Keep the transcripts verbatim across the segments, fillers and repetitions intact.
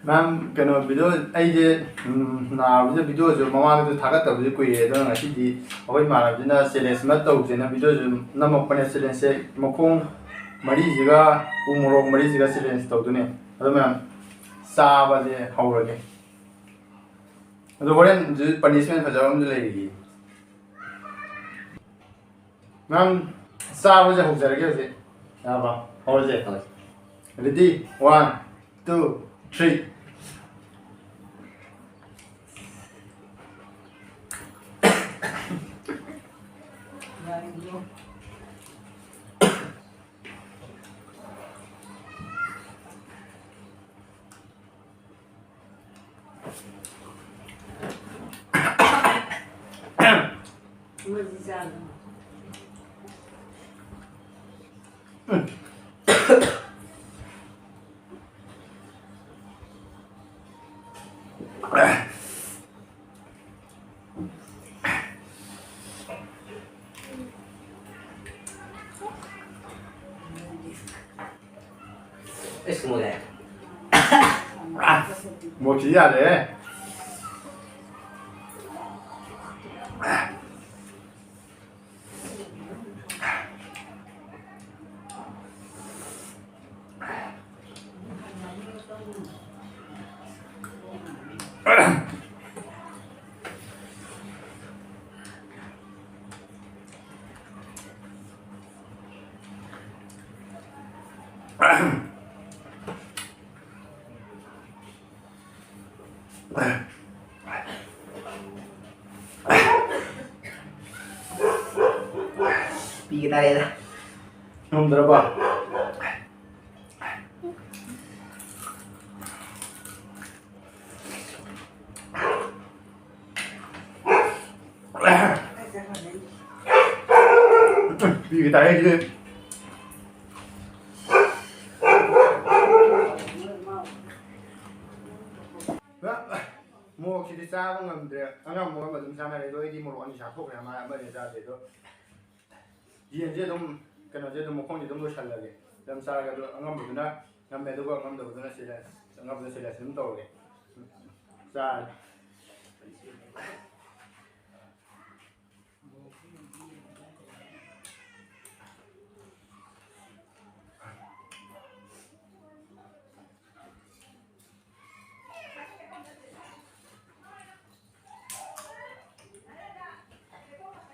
ꯃꯌꯥꯝ, ꯀꯩꯅꯣ, ꯚꯤꯗꯤꯑꯣ, ꯑꯩꯁꯦ, ꯎꯝ, ꯅꯥꯕꯁꯤꯗ ꯚꯤꯗꯤꯑꯣꯁꯨ ꯃꯃꯥꯡꯗꯁꯨ ꯊꯥꯒꯠꯇꯕꯁꯨ ꯀꯨꯏꯔꯦ, ꯑꯗꯨꯅ ꯉꯁꯤꯗꯤ ꯑꯩꯈꯣꯏ ꯏꯃꯥꯟꯅꯕꯁꯤꯅ ꯆꯦꯂꯦꯟꯖ ꯑꯃ ꯇꯧꯁꯦꯅ ꯚꯤꯗꯤꯑꯣꯁꯨ ꯅꯝꯃꯛꯄꯅꯦ꯫ ꯆꯦꯂꯦꯟꯖꯁꯦ ꯃꯈꯣꯡ ꯃꯔꯤꯁꯤꯒ ꯎ ꯃꯣꯔꯣꯛ ꯃꯔꯤꯁꯤꯒ ꯆꯦꯂꯦꯟꯖ ꯇꯧꯗꯣꯏꯅꯦ꯫ ꯑꯗꯣ ꯃꯌꯥꯝ, ꯆꯥꯕꯁꯦ ꯍꯧꯔꯒꯦ꯫ ꯑꯗꯣ ꯍꯣꯔꯦꯟꯁꯨ ꯄꯅꯤꯁꯃꯦꯟ ꯐꯖꯕ ꯑꯃꯁꯨ ꯂꯩꯔꯤꯌꯦ꯫ ꯃꯌꯥꯝ, ꯆꯥꯕꯁꯦ ꯍꯧꯖꯔꯒꯦ ꯍꯧꯖꯤꯛ꯫ ꯌꯥꯔꯕ? ꯍꯧꯔꯁꯦ꯫ ꯍꯣꯏ꯫ Ready? One, two, three. ꯏꯁ, ꯃꯨꯜꯂꯦ꯫ ꯃꯣꯔꯣꯛꯁꯤꯗꯤ ꯌꯥꯗ꯭ꯔꯦꯍꯦ꯫ ꯄꯤꯒꯦ ꯇꯥꯔꯦꯗ꯫ ꯉꯝꯗ꯭ꯔꯕ? ꯄꯤꯒꯦ ꯇꯥꯔꯦ ꯁꯤꯗꯤ꯫ ꯃꯣꯔꯣꯛꯁꯤꯗꯤ ꯆꯥꯕ ꯉꯝꯗ꯭ꯔꯦ꯫ ꯑꯉꯝ ꯑꯉꯝꯕ ꯑꯗꯨꯝ ꯆꯥꯅꯔꯦ꯫ ꯑꯗꯣ ꯑꯩꯗꯤ ꯃꯣꯔꯣꯛ ꯑꯅꯤ ꯆꯥꯊꯣꯛꯈ꯭ꯔꯦ, ꯃꯥ ꯑꯃꯅꯤ ꯆꯥꯗꯦ꯫ ꯑꯗꯣ ꯌꯦꯟꯁꯦ ꯑꯗꯨꯝ, ꯀꯩꯅꯣꯁꯦ ꯑꯗꯨꯝ, ꯃꯈꯣꯡꯁꯦ ꯑꯗꯨꯝ ꯂꯣꯏꯁꯜꯂꯒꯦ꯫ ꯌꯥꯝ ꯆꯥꯔꯒ ꯑꯗꯣ ꯑꯉꯝꯕꯗꯨꯅ ꯉꯝꯃꯦ, ꯑꯗꯨꯒ ꯉꯝꯗꯕꯗꯨꯅ ꯁꯤꯔꯦ꯫ ꯆꯪꯉꯛꯄꯗ ꯁꯦꯂꯦꯛꯁꯟ ꯑꯗꯨꯝ ꯇꯧꯔꯒꯦ꯫ ꯆꯥꯔꯦ꯫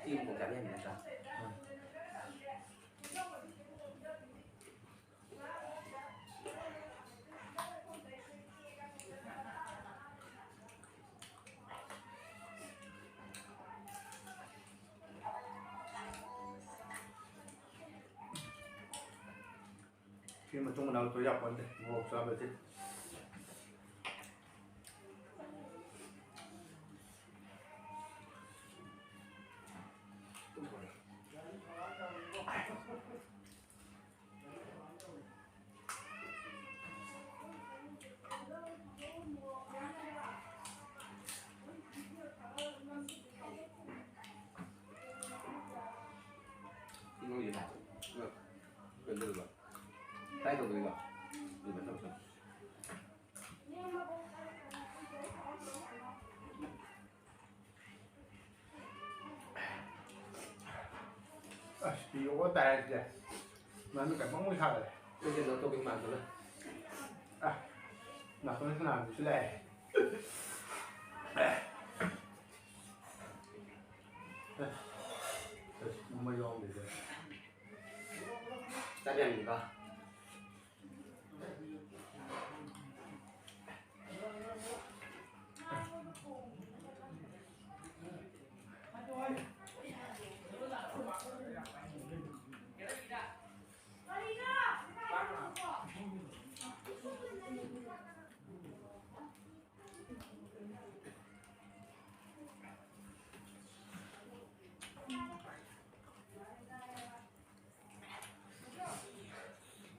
ꯁꯤ ꯑꯃꯨꯛ ꯆꯥꯕ ꯌꯥꯅꯤ ꯅꯠꯇ꯭ꯔꯥ? ꯁꯤ ꯃꯇꯨꯡ ꯃꯅꯥꯎ ꯇꯣꯏ ꯌꯥꯄꯣꯟꯇꯦ, ꯃꯣꯔꯣꯛ ꯆꯥꯕꯁꯤ꯫ ꯏꯃꯨꯡꯒꯤ ꯂꯥꯛ-, ꯀꯩꯅꯣ ꯇꯧꯕ꯫ ꯇꯥꯏ ꯇꯧꯗꯣꯏꯕ꯫ ꯑꯗꯨꯃꯥꯏꯅ ꯇꯧꯁꯦ꯫ ꯑꯁ, ꯄꯤ ꯑꯣ ꯇꯥꯏ ꯍꯥꯏꯁꯦ꯫ ꯃꯃꯤꯠꯀ ꯄꯪꯃꯨꯠ ꯁꯥꯒꯠꯂꯦ꯫ ꯑꯩꯁꯦ ꯀꯩꯅꯣ ꯇꯧꯕꯩ ꯃꯥꯟꯗꯅ꯫ ꯑ, ꯅꯥꯇꯣꯟ ꯁꯅꯥꯗꯨꯁꯨ ꯂꯥꯛꯑꯦ꯫ ꯑꯁ, ꯑꯁ, ꯃꯃꯩ ꯌꯥꯎꯔꯝꯗꯦ꯫ ꯆꯥꯕ ꯌꯥꯅꯤꯀꯣ?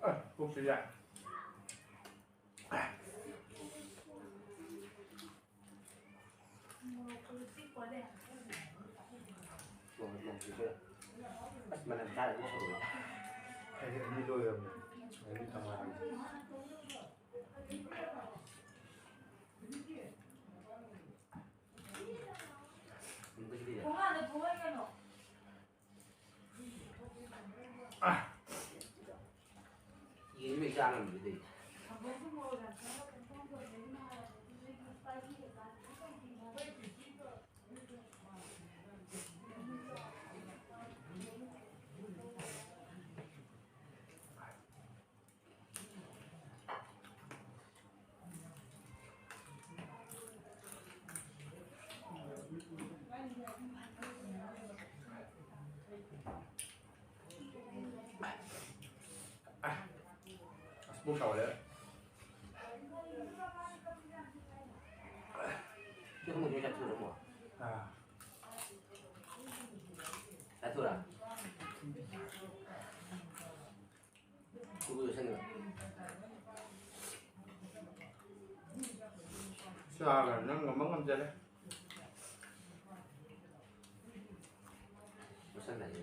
ꯑ, ꯄꯨꯛꯁꯤ ꯌꯥꯏ꯫ ꯅꯣꯡ, ꯅꯣꯡ ꯆꯨꯗꯣꯏꯔꯥ? ꯑꯁ, ꯃꯅꯝ ꯇꯥꯔꯦ, ꯃꯣꯠ ꯁꯧꯔꯦ꯫ ꯑꯩꯗꯤ ꯑꯅꯤ ꯂꯣꯏꯔꯕꯅꯦ꯫ ꯑꯅꯤ ꯊꯝꯃꯣ ꯍꯥꯏꯕꯅꯦ꯫ ꯌꯦꯟꯁꯨ ꯂꯣꯏ ꯆꯥ ꯉꯝꯗ꯭ꯔꯦ ꯇꯧꯔꯤꯁꯦ꯫ ꯑꯁ, ꯄꯨꯛ ꯁꯥꯎꯒꯠꯂꯦ꯫ ꯁꯤ ꯊꯨꯝ ꯃꯆꯨ ꯆꯥꯊꯣꯛꯑꯣ꯫ ꯑꯥ꯫ ꯆꯥꯊꯣꯛꯑꯣꯔꯥ? ꯈꯨꯔꯨ ꯆꯠꯁꯟꯈ꯭ꯔꯦ꯫ ꯆꯥꯔ ꯅꯪ ꯉꯝꯕ ꯉꯝꯖꯔꯦ꯫ ꯆꯠꯁꯟꯈ꯭ꯔꯦ꯫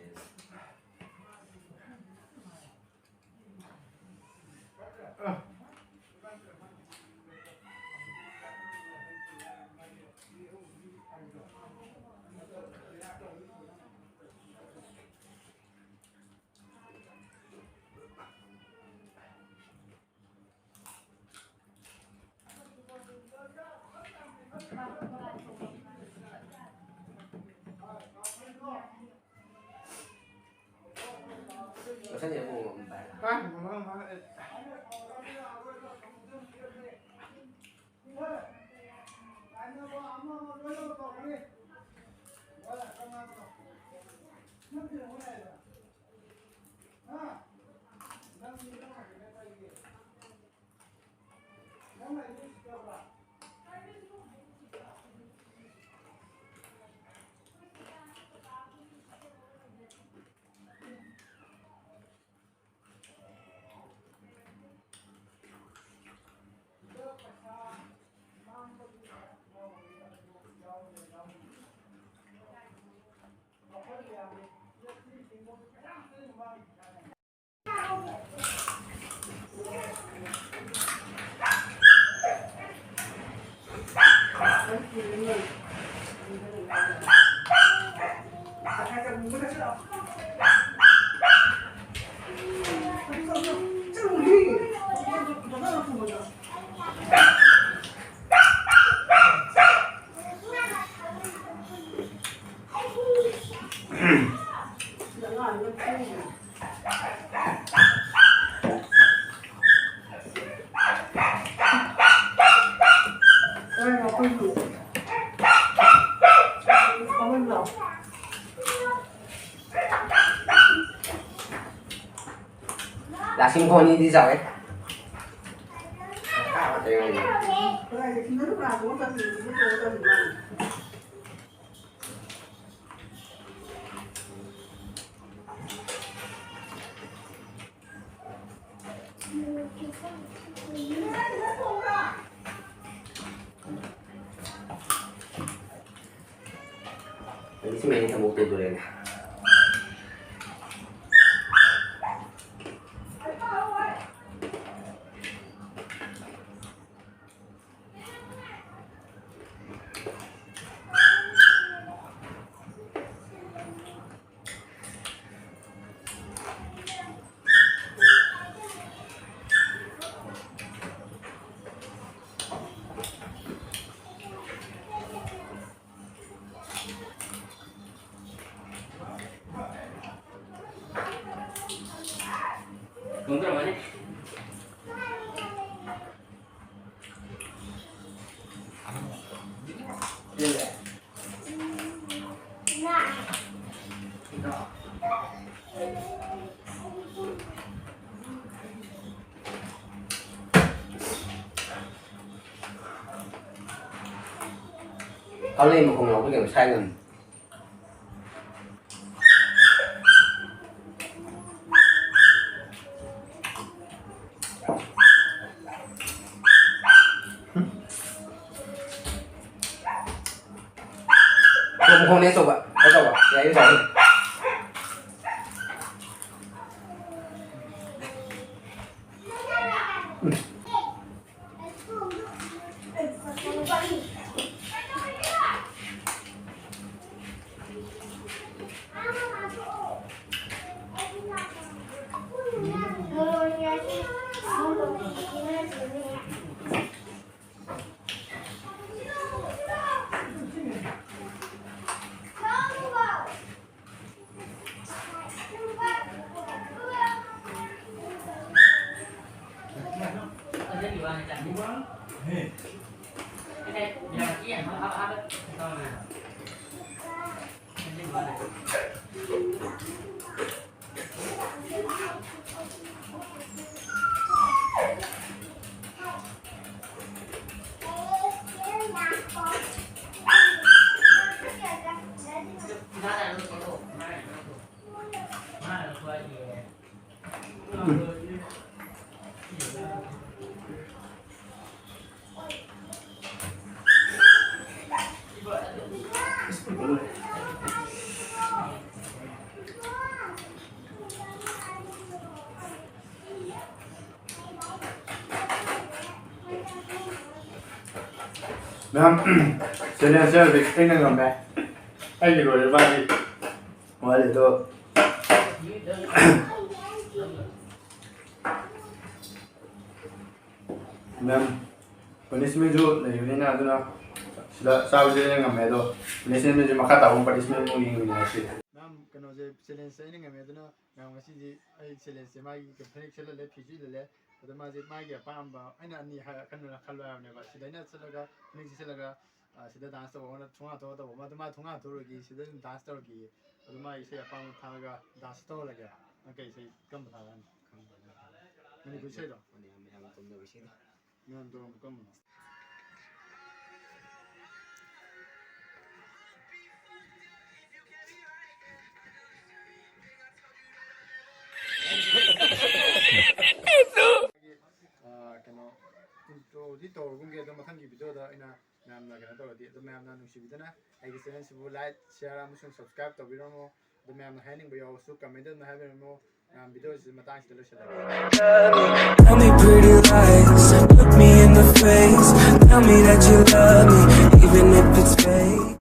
ꯃꯁꯥꯅ ꯑꯃꯨꯛ ꯑꯃꯨꯛ ꯄꯥꯏ꯫ ꯍꯥ? ꯃꯃꯥ, ꯃꯃꯥ, ꯑꯦ꯫ ꯂꯥꯁꯤꯡ ꯈꯣꯡ ꯑꯅꯤꯗꯤ ꯆꯥꯎꯋꯦ꯫ ꯑꯩꯗꯤ ꯁꯤ ꯃꯩꯅ ꯊꯝꯃꯣ ꯀꯩꯗꯧꯔꯦꯅꯦ? ꯀꯥꯂꯦꯟ ꯃꯈꯣꯡ ꯌꯥꯎꯕ ꯀꯩꯅꯣ ꯁꯥꯏ ꯉꯝꯃꯤ꯫ ꯃꯈꯣꯡꯅꯦ ꯑꯆꯧꯕ, ꯑꯆꯧꯕ, ꯌꯥꯏ, ꯆꯥꯎꯋꯤ꯫ ꯃꯌꯥꯝ, ꯆꯦꯂꯦꯟꯖꯁꯦ ꯍꯧꯖꯤꯛ ꯑꯩꯅ ꯉꯝꯃꯦ꯫ ꯑꯩꯒꯤ ꯂꯣꯏꯔꯦ, ꯃꯥꯒꯤ ꯋꯥꯠꯂꯤ ꯑꯗꯣ꯫ ꯃꯦꯝ, ꯄꯅꯤꯁꯃꯦꯟꯁꯨ ꯂꯩꯕꯅꯤꯅ, ꯑꯗꯨꯅ ꯁꯤꯗ ꯆꯥꯕꯁꯦ ꯑꯩꯅ ꯉꯝꯃꯦ, ꯑꯗꯣ ꯄꯅꯤꯁꯃꯦꯟꯁꯦ ꯃꯈꯥ ꯇꯥꯕ ꯄꯅꯤꯁꯃꯦꯟ ꯑꯃꯨꯛ ꯌꯦꯡꯃꯤꯟꯅꯔꯁꯤ꯫ ꯃꯦꯝ, ꯀꯩꯅꯣꯁꯦ, ꯆꯦꯂꯦꯟꯖꯁꯦ ꯑꯩꯅ ꯉꯝꯃꯦ, ꯑꯗꯨꯅ ꯃꯦꯝ, ꯉꯁꯤꯗꯤ ꯑꯩ ꯆꯦꯂꯦꯟꯖꯁꯦ ꯃꯥꯒꯤ ꯐꯅꯦꯛ ꯁꯦꯠꯍꯜꯂꯦ, ꯐꯤꯁꯨ ꯏꯜꯍꯜꯂꯦ, ꯑꯗꯣ ꯃꯥꯁꯦ ꯃꯥꯒꯤ ꯑꯄꯥꯝꯕ ꯑꯩꯅ ꯑꯅꯤ ꯍꯥꯏ-, ꯈꯟꯅ ꯈꯜꯂꯣ ꯍꯥꯏꯕꯅꯦꯕ꯫ ꯁꯤꯗ ꯑꯩꯅ ꯆꯠꯂꯒ ꯐꯅꯦꯛꯁꯦ ꯁꯦꯠꯂꯒ, ꯑ, ꯁꯤꯗ ꯗꯥꯟꯁ ꯇꯧꯕ ꯑꯃꯅ ꯊꯣꯡꯒꯥꯟ ꯊꯣꯛꯑ ꯇꯧꯕ ꯑꯃ, ꯑꯗꯨ ꯃꯥ ꯊꯣꯡꯒꯥꯟ ꯊꯣꯛꯎꯔꯒꯦ, ꯁꯤꯗ ꯑꯗꯨꯝ ꯗꯥꯟꯁ ꯇꯧꯔꯒꯦ, ꯑꯗꯨ ꯃꯥ ꯏꯁꯩ ꯑꯄꯥꯝꯕ ꯊꯥꯔꯒ ꯗꯥꯟꯁ ꯇꯧꯍꯜꯂꯒꯦ꯫ ꯅꯪ ꯀꯩ ꯏꯁꯩ ꯀꯔꯝꯕ ꯊꯥꯔꯛꯑꯅꯤ? ꯃꯅꯤꯄꯨꯔꯤ ꯏꯁꯩꯗꯣ? ꯃꯌꯥꯝ ꯇꯧꯅꯕ ꯏꯁꯩꯗꯣ꯫ ꯃꯌꯥꯝ ꯇꯧꯔꯝꯕ ꯀꯔꯝꯕꯅꯣ? ꯑ, ꯀꯩꯅꯣ, introꯗꯤ ꯇꯧꯔꯒꯨꯝꯒꯦ, ꯑꯗꯣ ꯃꯊꯪꯒꯤ videoꯗ ꯑꯩꯅ ꯃꯌꯥꯝꯅ ꯀꯩꯅꯣ ꯇꯧꯔꯗꯤ, ꯑꯗꯣ ꯃꯌꯥꯝꯅ ꯅꯨꯡꯁꯤꯕꯤꯗꯨꯅ ꯑꯩꯒꯤ channelꯁꯤꯕꯨ like, share ꯑꯃꯁꯨꯡ subscribe ꯇꯧꯕꯤꯔꯝꯃꯣ꯫ ꯑꯗꯣ ꯃꯌꯥꯝꯅ ꯍꯥꯏꯅꯤꯡꯕ ꯌꯥꯎꯔꯁꯨ commentꯗ ꯑꯗꯨꯝ ꯍꯥꯏꯕꯤꯔꯝꯃꯣ꯫ ꯃꯌꯥꯝ videoꯁꯤ ꯃꯇꯥꯡꯁꯤꯗ ꯂꯣꯏꯁꯤꯜꯂꯒꯦ꯫ Tell me pretty lies, look me in the face, tell me that you love me, even if it's fake.